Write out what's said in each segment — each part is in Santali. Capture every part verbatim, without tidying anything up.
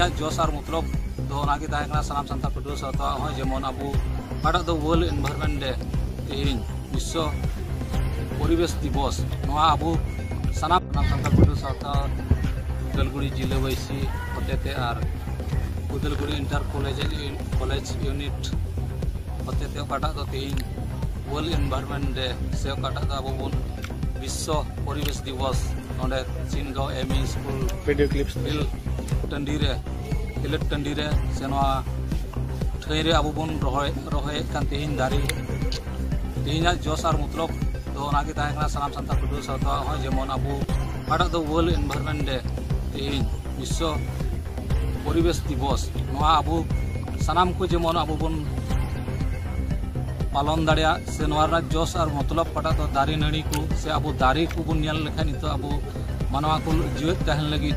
ᱤᱧᱟᱹᱜ ᱡᱚᱥ ᱟᱨ ᱢᱚᱛᱞᱚᱵ ᱫᱚ ᱚᱱᱟᱜᱮ ᱛᱟᱦᱮᱸ ᱠᱟᱱᱟ, ᱥᱟᱱᱟᱢ ᱥᱟᱱᱛᱟᱲ ᱯᱟᱹᱴᱷᱩᱣᱟᱹ ᱥᱟᱶᱛᱟ ᱦᱚᱸ ᱡᱮᱢᱚᱱ ᱟᱵᱚ ᱚᱠᱟᱴᱟᱜ ᱫᱚ World Environment Day, ᱛᱮᱦᱮᱧ ᱵᱤᱥᱥᱚ ᱯᱚᱨᱤᱵᱮᱥ ᱫᱤᱵᱚᱥ, ᱱᱚᱣᱟ ᱟᱵᱚ ᱥᱟᱱᱟᱢ ᱥᱟᱱᱟᱢ ᱥᱟᱱᱛᱟᱲ ᱯᱟᱹᱴᱷᱩᱣᱟᱹ ᱥᱟᱶᱛᱟ ᱜᱩᱫᱟᱞᱜᱩᱲᱤ ᱡᱤᱞᱟᱹᱵᱟᱹᱭᱥᱤ ᱦᱚᱛᱮᱛᱮ ᱟᱨ ᱜᱩᱫᱟᱞᱜᱩᱲᱤ ᱤᱱᱴᱟᱨ ᱠᱚᱞᱮᱡᱽ, ᱠᱚᱞᱮᱡᱽ ᱤᱭᱩᱱᱤᱴ ᱦᱚᱛᱮᱛᱮ ᱚᱠᱟᱴᱟᱜ ᱫᱚ ᱛᱮᱦᱮᱧ World Environment Day ᱥᱮ ᱚᱠᱟᱴᱟᱜ ᱫᱚ ᱟᱵᱚ ᱵᱚᱱ ᱵᱤᱥᱥᱚ ᱯᱚᱨᱤᱵᱮᱥ ᱫᱤᱵᱚᱥ ᱱᱚᱰᱮ Singaon M E school video clips field ᱴᱟᱺᱰᱤ ᱨᱮ, ᱠᱷᱮᱞᱳᱰ ᱴᱟᱺᱰᱤ ᱨᱮ ᱥᱮ ᱱᱚᱣᱟ ᱴᱷᱟᱹᱭ ᱨᱮ ᱟᱵᱚ ᱵᱚᱱ ᱨᱚᱦᱚᱭ, ᱨᱚᱦᱚᱭᱮᱫ ᱠᱟᱱ ᱛᱮᱦᱮᱧ ᱫᱟᱨᱮ, ᱛᱮᱦᱮᱧᱟᱜ ᱡᱚᱥ ᱟᱨ ᱢᱚᱛᱞᱚᱵ ᱫᱚ ᱚᱱᱟᱜᱮ ᱛᱟᱦᱮᱸ ᱠᱟᱱᱟ, ᱥᱟᱱᱟᱢ ᱥᱟᱱᱛᱟᱲ ᱯᱟᱹᱴᱷᱩᱣᱟᱹ ᱥᱟᱶᱛᱟ ᱦᱚᱸ ᱡᱮᱢᱚᱱ ᱟᱵᱚ ᱚᱠᱟᱴᱟᱜ ᱫᱚ World Environment Day, ᱛᱮᱦᱮᱧ ᱵᱤᱥᱥᱚ ᱯᱚᱨᱤᱵᱮᱥ ᱫᱤᱵᱚᱥ, ᱱᱚᱣᱟ ᱟᱵᱚ ᱥᱟᱱᱟᱢ ᱠᱚ ᱡᱮᱢᱚᱱ ᱟᱵᱚ ᱵᱚᱱ ᱯᱟᱞᱚᱱ ᱫᱟᱲᱮᱭᱟᱜ ᱥᱮ ᱱᱚᱣᱟ ᱨᱮᱱᱟᱜ ᱡᱚᱥ ᱟᱨ ᱢᱚᱛᱞᱚᱵ ᱚᱠᱟᱴᱟᱜ ᱫᱚ ᱫᱟᱨᱮ ᱱᱟᱹᱲᱤ ᱠᱚ ᱥᱮ ᱟᱵᱚ ᱫᱟᱨᱮ ᱠᱚᱵᱚᱱ ᱧᱮᱞ ᱞᱮᱠᱷᱟᱱ ᱱᱤᱛᱚᱜ ᱟᱵᱚ ᱢᱟᱱᱣᱟ ᱠᱚ ᱡᱤᱣᱮᱫ ᱛᱟᱦᱮᱱ ᱞᱟᱹᱜᱤᱫ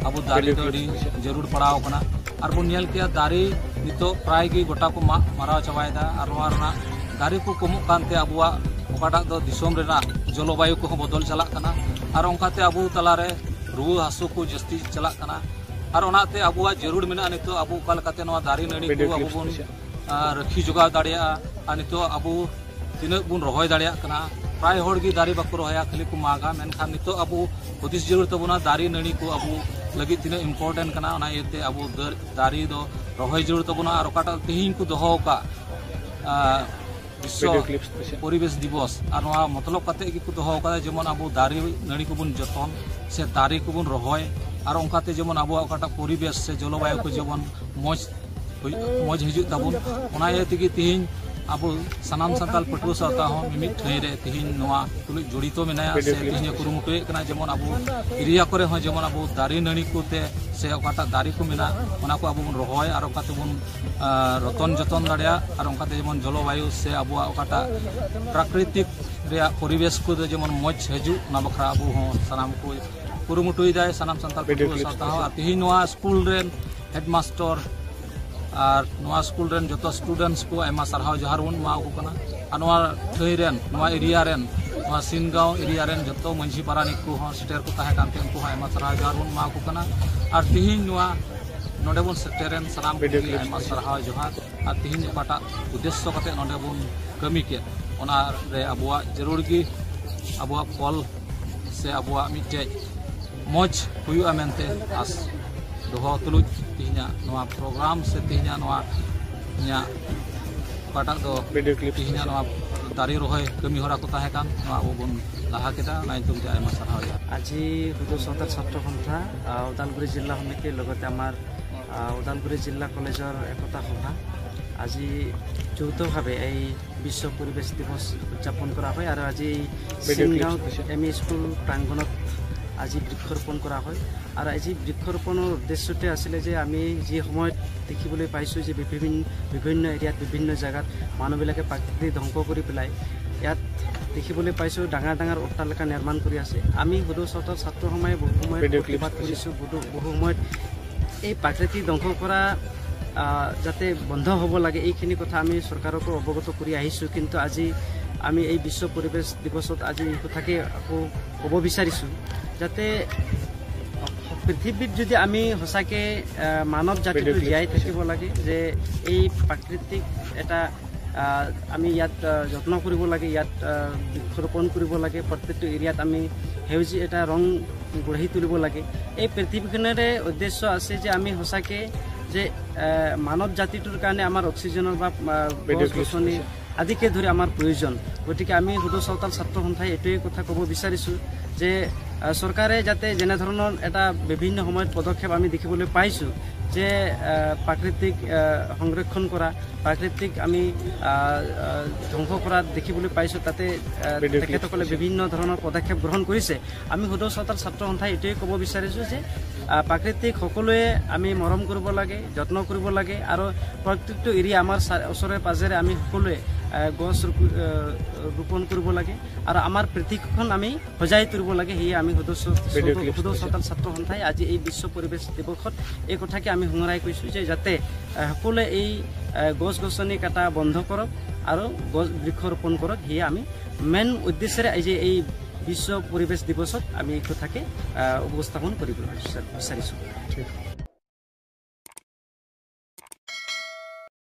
ᱟᱵᱚ ᱫᱟᱨᱮ ᱫᱚ ᱟᱹᱰᱤ ᱡᱟᱹᱨᱩᱲ ᱯᱟᱲᱟᱣ ᱠᱟᱱᱟ᱾ ᱟᱨ ᱵᱚᱱ ᱧᱮᱞ ᱠᱮᱜᱼᱟ ᱫᱟᱨᱮ ᱱᱤᱛᱚᱜ ᱯᱨᱟᱭ ᱜᱮ ᱜᱚᱴᱟ ᱠᱚ ᱢᱟᱜ ᱢᱟᱨᱟᱣ ᱪᱟᱵᱟᱭᱮᱫᱟ ᱟᱨ ᱱᱚᱣᱟ ᱨᱮᱱᱟᱜ ᱫᱟᱨᱮ ᱠᱚ ᱠᱚᱢᱚᱜ ᱠᱟᱱᱛᱮ ᱟᱵᱚᱣᱟᱜ ᱚᱠᱟᱴᱟᱜ ᱫᱚ ᱫᱤᱥᱚᱢ ᱨᱮᱱᱟᱜ ᱡᱚᱞᱚᱵᱟᱭᱩ ᱠᱚᱦᱚᱸ ᱵᱚᱫᱚᱞ ᱪᱟᱞᱟᱜ ᱠᱟᱱᱟ᱾ ᱟᱨ ᱚᱱᱠᱟᱛᱮ ᱟᱵᱚ ᱛᱟᱞᱟᱨᱮ ᱨᱩᱣᱟᱹ ᱦᱟᱹᱥᱩ ᱠᱚ ᱡᱟᱹᱥᱛᱤ ᱪᱟᱞᱟᱜ ᱠᱟᱱᱟ᱾ ᱟᱨ ᱚᱱᱟᱛᱮ ᱟᱵᱚᱣᱟᱜ ᱡᱟᱹᱨᱩᱲ ᱢᱮᱱᱟᱜᱼᱟ ᱱᱤᱛᱚᱜ ᱟᱵᱚ ᱚᱠᱟ ᱞᱮᱠᱟᱛᱮ ᱱᱚᱣᱟ ᱫᱟᱨᱮ ᱱᱟᱹᱲᱤ ᱠᱚ ᱟᱵᱚ ᱵᱚᱱ ᱟᱨ ᱨᱟᱹᱠᱷᱤ ᱡᱚᱜᱟᱣ ᱫᱟᱲᱮᱭᱟᱜᱼᱟ᱾ ᱟᱨ ᱱᱤᱛᱚᱜ ᱟᱵᱚ ᱛᱤᱱᱟᱹᱜ ᱵᱚᱱ ᱨᱚᱦᱚᱭ ᱫᱟᱲᱮᱭᱟᱜ ᱠᱟᱱᱟ, ᱯᱨᱟᱭ ᱦᱚᱲ ᱜᱮ ᱫᱟᱨᱮ ᱵᱟᱠᱚ ᱨᱚᱦᱚᱭᱟ, ᱠᱷᱟᱹᱞᱤ ᱠᱚ ᱢᱟᱜᱟ᱾ ᱢᱮᱱᱠᱷᱟᱱ ᱱᱤᱛᱚᱜ ᱟᱵᱚ ᱦᱩᱫᱤᱥ ᱡᱟᱹᱨᱩᱲ ᱛᱟᱵᱚᱱᱟ ᱫᱟᱨᱮ ᱱᱟᱹᱲᱤ ᱠᱚ ᱟᱵᱚ ᱞᱟᱹᱜᱤᱫ ᱛᱤᱱᱟᱹᱜ important ᱠᱟᱱᱟ᱾ ᱚᱱᱟ ᱤᱭᱟᱹᱛᱮ ᱟᱵᱚ ᱫᱟᱨ-, ᱫᱟᱨᱮ ᱫᱚ ᱨᱚᱦᱚᱭ ᱡᱟᱹᱨᱩᱲ ᱛᱟᱵᱚᱱᱟ᱾ ᱟᱨ ᱚᱠᱟᱴᱟᱜ ᱛᱮᱦᱮᱧ ᱠᱚ ᱫᱚᱦᱚ ᱟᱠᱟᱫ, ᱟᱸ, ᱵᱤᱥᱥᱚ ᱯᱚᱨᱤᱵᱮᱥ ᱫᱤᱵᱚᱥ, ᱟᱨ ᱱᱚᱣᱟ ᱢᱚᱛᱞᱚᱵ ᱠᱟᱛᱮ ᱜᱮᱠᱚ ᱫᱚᱦᱚ ᱟᱠᱟᱫᱟ, ᱡᱮᱢᱚᱱ ᱟᱵᱚ ᱫᱟᱨᱮ ᱱᱟᱹᱲᱤ ᱠᱚᱵᱚᱱ ᱡᱚᱛᱚᱱ ᱥᱮ ᱫᱟᱨᱮ ᱠᱚᱵᱚᱱ ᱨᱚᱦᱚᱭ, ᱟᱨ ᱚᱱᱠᱟᱛᱮ ᱡᱮᱢᱚᱱ ᱟᱵᱚᱣᱟᱜ ᱚᱠᱟᱴᱟᱜ ᱯᱚᱨᱤᱵᱮᱥ ᱥᱮ ᱡᱚᱞᱚᱵᱟᱭᱩ ᱠᱚ ᱡᱮᱢᱚᱱ ᱢᱚᱡᱽ ᱦᱩᱭᱩᱜ, ᱢᱚᱡᱽ ᱦᱤᱡᱩᱜ ᱛᱟᱵᱚᱱ᱾ ᱚᱱᱟ ᱤᱭᱟᱹ ᱛᱮᱜᱮ ᱛᱮᱦᱮᱧ ᱟᱵᱚ ᱥᱟᱱᱟᱢ ᱥᱟᱱᱛᱟᱲ ᱯᱟᱹᱴᱷᱩᱣᱟᱹ ᱥᱟᱶᱛᱟ ᱦᱚᱸ ᱢᱤᱢᱤᱫ ᱴᱷᱟᱹᱭ ᱨᱮ ᱛᱮᱦᱮᱧ ᱱᱚᱣᱟ ᱛᱩᱞᱩᱡ ᱡᱚᱲᱤᱛᱚ ᱢᱮᱱᱟᱭᱟ ᱥᱮ ᱛᱮᱦᱮᱧ ᱮ ᱠᱩᱨᱩᱢᱩᱴᱩᱭᱮᱫ ᱠᱟᱱᱟ, ᱡᱮᱢᱚᱱ ᱟᱵᱚ ᱮᱨᱤᱭᱟ ᱠᱚᱨᱮ ᱦᱚᱸ ᱡᱮᱢᱚᱱ ᱟᱵᱚ ᱫᱟᱨᱮ ᱱᱟᱹᱲᱤ ᱠᱚᱛᱮ ᱥᱮ ᱚᱠᱟᱴᱟᱜ ᱫᱟᱨᱮ ᱠᱚ ᱢᱮᱱᱟᱜ, ᱚᱱᱟ ᱠᱚ ᱟᱵᱚ ᱵᱚᱱ ᱨᱚᱦᱚᱭ ᱟᱨ ᱚᱱᱠᱟ ᱛᱮᱵᱚᱱ, ᱟᱸ, ᱨᱚᱛᱚᱱ ᱡᱚᱛᱚᱱ ᱫᱟᱲᱮᱭᱟᱜ ᱟᱨ ᱚᱱᱠᱟᱛᱮ ᱡᱮᱢᱚᱱ ᱡᱚᱞᱚᱵᱟᱭᱩ ᱥᱮ ᱟᱵᱚᱣᱟᱜ ᱚᱠᱟᱴᱟᱜ ᱯᱨᱟᱠᱨᱤᱛᱤᱠ ᱨᱮᱭᱟᱜ ᱯᱚᱨᱤᱵᱮᱥ ᱠᱚᱫᱚ ᱡᱮᱢᱚᱱ ᱢᱚᱡᱽ ᱦᱤᱡᱩᱜ, ᱚᱱᱟ ᱵᱟᱠᱷᱨᱟ ᱟᱵᱚ ᱦᱚᱸ ᱥᱟᱱᱟᱢ ᱠᱚ ᱠᱩᱨᱩᱢᱩᱴᱩᱭᱮᱫᱟᱭ, ᱥᱟᱱᱟᱢ ᱥᱟᱱᱛᱟᱲ ᱯᱟᱹᱴᱷᱩᱣᱟᱹ ᱥᱟᱶᱛᱟ ᱦᱚᱸ᱾ ᱟᱨ ᱛᱮᱦᱮᱧ ᱱᱚᱣᱟ ᱥᱠᱩᱞ ᱨᱮᱱ ᱦᱮᱰᱢᱟᱥᱴᱚᱨ ᱟᱨ ᱱᱚᱣᱟ ᱥᱠᱩᱞ ᱨᱮᱱ ᱡᱚᱛᱚ ᱥᱴᱩᱰᱮᱱᱴᱥ ᱠᱚ ᱟᱭᱢᱟ ᱥᱟᱨᱦᱟᱣ ᱡᱚᱦᱟᱨ ᱵᱚᱱ ᱮᱢᱟ ᱠᱚ ᱠᱟᱱᱟ᱾ ᱟᱨ ᱱᱚᱣᱟ ᱴᱷᱟᱹᱭ ᱨᱮᱱ, ᱱᱚᱣᱟ ᱮᱨᱤᱭᱟ ᱨᱮᱱ, ᱱᱚᱣᱟ ᱥᱤᱱᱜᱟᱸᱣ ᱮᱨᱤᱭᱟ ᱨᱮᱱ ᱡᱚᱛᱚ ᱢᱟᱹᱡᱷᱤ ᱯᱟᱨᱟᱱᱤᱠ ᱠᱚᱦᱚᱸ ᱥᱮᱴᱮᱨ ᱠᱚ ᱛᱟᱦᱮᱸ ᱠᱟᱱᱛᱮ ᱩᱱᱠᱩ ᱦᱚᱸ ᱟᱭᱢᱟ ᱥᱟᱨᱦᱟᱣ ᱡᱚᱦᱟᱨ ᱵᱚᱱ ᱮᱢᱟ ᱠᱚ ᱠᱟᱱᱟ᱾ ᱟᱨ ᱛᱮᱦᱮᱧ ᱱᱚᱣᱟ ᱱᱚᱰᱮ ᱵᱚᱱ ᱥᱮᱴᱮᱨᱮᱱ ᱥᱟᱱᱟᱢ ᱠᱚᱜᱮ ᱟᱭᱢᱟ ᱥᱟᱨᱦᱟᱣ ᱡᱚᱦᱟᱨ᱾ ᱟᱨ ᱛᱤᱦᱤᱧ ᱚᱠᱟᱴᱟᱜ ᱩᱫᱽᱫᱮᱥᱥᱚ ᱠᱟᱛᱮ ᱱᱚᱰᱮ ᱵᱚᱱ ᱠᱟᱹᱢᱤ ᱠᱮᱫ, ᱚᱱᱟ ᱨᱮ ᱟᱵᱚᱣᱟᱜ ᱡᱟᱹᱨᱩᱲ ᱜᱮ ᱟᱵᱚᱣᱟᱜ ᱯᱷᱚᱞ ᱥᱮ ᱟᱵᱚᱣᱟᱜ ᱢᱤᱫᱴᱮᱡ ᱢᱚᱡᱽ ᱦᱩᱭᱩᱜᱼᱟ ᱢᱮᱱᱛᱮ ᱟᱥ ᱫᱚᱦᱚ ᱛᱩᱞᱩᱡ ᱛᱤᱦᱤᱧᱟᱜ ᱱᱚᱣᱟ ᱯᱨᱳᱜᱨᱟᱢ ᱥᱮ ᱛᱤᱦᱤᱧᱟᱜ ᱱᱚᱣᱟ ᱤᱧᱟᱹᱜ ᱚᱠᱟᱴᱟᱜ ᱫᱚ ᱛᱤᱦᱤᱧᱟᱜ ᱱᱚᱣᱟ ᱫᱟᱨᱮ ᱨᱚᱦᱚᱭ ᱠᱟᱹᱢᱤ ᱦᱚᱨᱟ ᱠᱚ ᱛᱟᱦᱮᱸ ᱠᱟᱱ, ᱱᱚᱣᱟ ᱟᱵᱚ ᱵᱚᱱ ᱞᱟᱦᱟ ᱠᱮᱫᱟ᱾ ᱚᱱᱟ ᱧᱩᱛᱩᱢ ᱛᱮ ᱟᱭᱢᱟ ᱥᱟᱨᱦᱟᱣ᱾ আজি হুদু সাঁওতাল ছাত্ৰ সন্থা, আহ, ওদালগুৰি জিলা সমিতি, লগতে আমাৰ, আহ, ওদালগুৰি জিলা কলেজৰ একতা সভা আজি যৌথভাৱে এই বিশ্ব পৰিৱেশ দিৱস উদযাপন কৰা হয় আৰু আজি এই চিনগাঁও এম ই স্কুল প্ৰাংগণত আজি বৃক্ষৰোপণ কৰা হয়। আৰু আজি বৃক্ষৰোপণৰ উদ্দেশ্যতে আছিলে যে আমি যি সময়ত দেখিবলৈ পাইছোঁ যে বিভিন্ন, বিভিন্ন এৰিয়াত, বিভিন্ন জেগাত মানুহবিলাকে প্ৰাকৃতিক ধ্বংস কৰি পেলাই ইয়াত দেখিবলৈ পাইছোঁ ডাঙৰ ডাঙৰ অট্টালিকা নিৰ্মাণ কৰি আছে। আমি হুদু ছাঁওতাল ছাত্ৰ সন্থাই বহু সময়ত প্ৰতিবাদ কৰিছোঁ, বহু, বহু সময়ত এই প্ৰাকৃতিক ধ্বংস কৰা, আহ, যাতে বন্ধ হ'ব লাগে, এইখিনি কথা আমি চৰকাৰকো অৱগত কৰি আহিছোঁ। কিন্তু আজি আমি এই বিশ্ব পৰিৱেশ দিৱসত আজি এই কথাকে আকৌ ক'ব বিচাৰিছোঁ, যাতে পৃথিৱীত যদি আমি সঁচাকে, আহ, মানৱ জাতিটো জীয়াই থাকিব লাগে, যে এই প্ৰাকৃতিক এটা, আহ, আমি ইয়াত, আহ, যত্ন কৰিব লাগে, ইয়াত, আহ, বৃক্ষৰোপণ কৰিব লাগে, প্ৰত্যেকটো এৰিয়াত আমি সেউজীয়া এটা ৰং গঢ়ি তুলিব লাগে। এই পৃথিৱীখনৰে উদ্দেশ্য আছে যে আমি সঁচাকে যে, আহ, মানৱ জাতিটোৰ কাৰণে আমাৰ অক্সিজেনৰ বা, আহ, গছ গছনি আদিকে ধৰি আমাৰ প্ৰয়োজন। গতিকে আমি হুদু চাওতাল ছাত্ৰ সন্থাই এইটোৱেই কথা ক'ব বিচাৰিছোঁ যে, আহ, চৰকাৰে যাতে যেনেধৰণৰ এটা বিভিন্ন সময়ত পদক্ষেপ আমি দেখিবলৈ পাইছোঁ যে, আহ, প্ৰাকৃতিক, আহ, সংৰক্ষণ কৰা, প্ৰাকৃতিক আমি, আহ, আহ, ধ্বংস কৰা দেখিবলৈ পাইছোঁ, তাতে, আহ, তেখেতসকলে বিভিন্ন ধৰণৰ পদক্ষেপ গ্ৰহণ কৰিছে। আমি হুদু চাওতাল ছাত্ৰ সন্থাই এইটোৱেই ক'ব বিচাৰিছোঁ যে, আহ, প্ৰাকৃতিক সকলোৱে আমি মৰম কৰিব লাগে, যত্ন কৰিব লাগে আৰু প্ৰত্যেকটো এৰিয়া আমাৰ চা-, ওচৰে পাজৰে আমি সকলোৱে, আহ, গছ ৰোপ-, আহ, ৰোপণ কৰিব লাগে আৰু আমাৰ পৃথিৱীখন আমি সজাই তুলিব লাগে। সেয়ে আমি হুদু চ-, হুদু চাওতাল ছাত্ৰ সন্থাই আজি এই বিশ্ব পৰিৱেশ দিৱসত এই কথাকে আমি সোঁৱৰাই কৈছোঁ যে যাতে, আহ, সকলোৱে এই, আহ, গছ গছনি কটা বন্ধ কৰক আৰু গছ বৃক্ষ ৰোপণ কৰক। সেয়ে আমি মেইন উদ্দেশ্যৰে আজি এই বিশ্ব পৰিৱেশ দিৱসত আমি এই কথাকে, আহ, উপস্থাপন কৰিবলৈ বিচাৰ-, বিচাৰিছোঁ।